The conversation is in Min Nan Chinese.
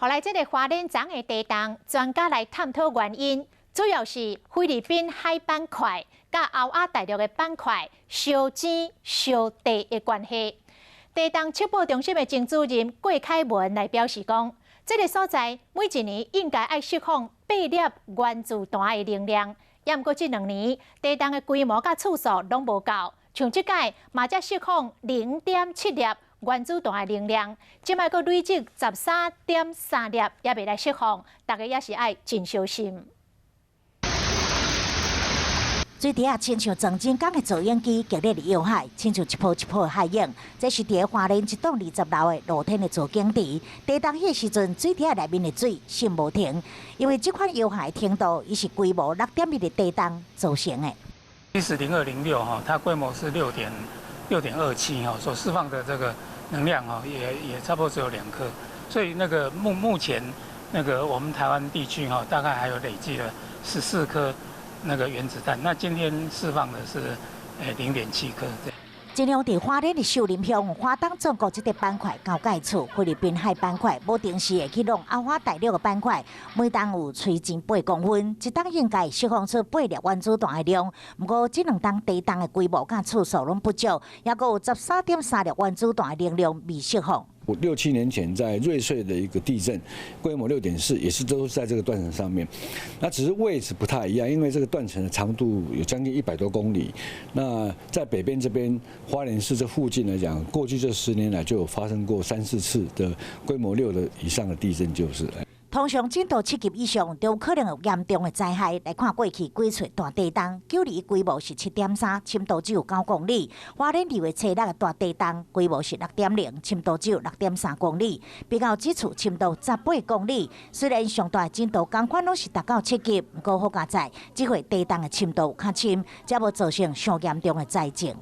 予來這个花蓮昨昏的地動，專家來探討原因，主要是菲律賓海板塊佮歐亞大陸的板塊相爭相地的關係。地動測報中心的前主任郭凱文來表示講，這个所在每一年應該愛釋放八粒原子彈的能量，也毋過這兩年地動的規模佮次數攏無夠，像這擺嘛才釋放0.7粒原子彈的能量，這擺閣累積13.3粒，猶未來釋放，大家也是愛真小心。水池仔親像裝真鋼的造影機，激烈的搖海，親像一泡一泡的海湧。這是佇花蓮一棟20樓的露天的造景池。地動彼个時陣，水池仔內面的水滲無停，因為這款搖海程度，伊是規模6.1的地動造成的。 140206哈，它規模是6.27哈，所釋放的這個能量哈，也差不多只有2顆，所以那個目前那個我們台灣地區哈，大概還有累計了14顆那個原子彈。那今天釋放的是0.7顆。這兩佇花蓮的秀林鄉，花東縱谷這個板塊交界處，菲律賓海板塊無定時會去弄歐亞大陸的板塊，每冬有垂直8公分，一冬應該釋放出八粒原子彈的量。毋過這兩冬地動的規模佮次數攏不足，猶閣有13.3粒原子彈的能量未釋放。六七年前在瑞穗的一個地震，規模6.4，也是都是在這個斷層上面。那只是位置不太一樣，因為這個斷層的長度有將近100多公里。那在北邊這邊花蓮市這附近來講，過去這10年來就有發生過三四次的規模6的以上的地震，就是。通常震度7級以上，就有可能有嚴重的災害。來看過去幾次大地動，92規模是7.3，深度只有9公里。花蓮2月初6的大地動，規模是6.0，深度只有6.3公里。比較這次深度18公里，雖然上大震度仝款攏是達到7級，毋過好佳哉，這回地動的深度較深，才無造成上嚴重的災情。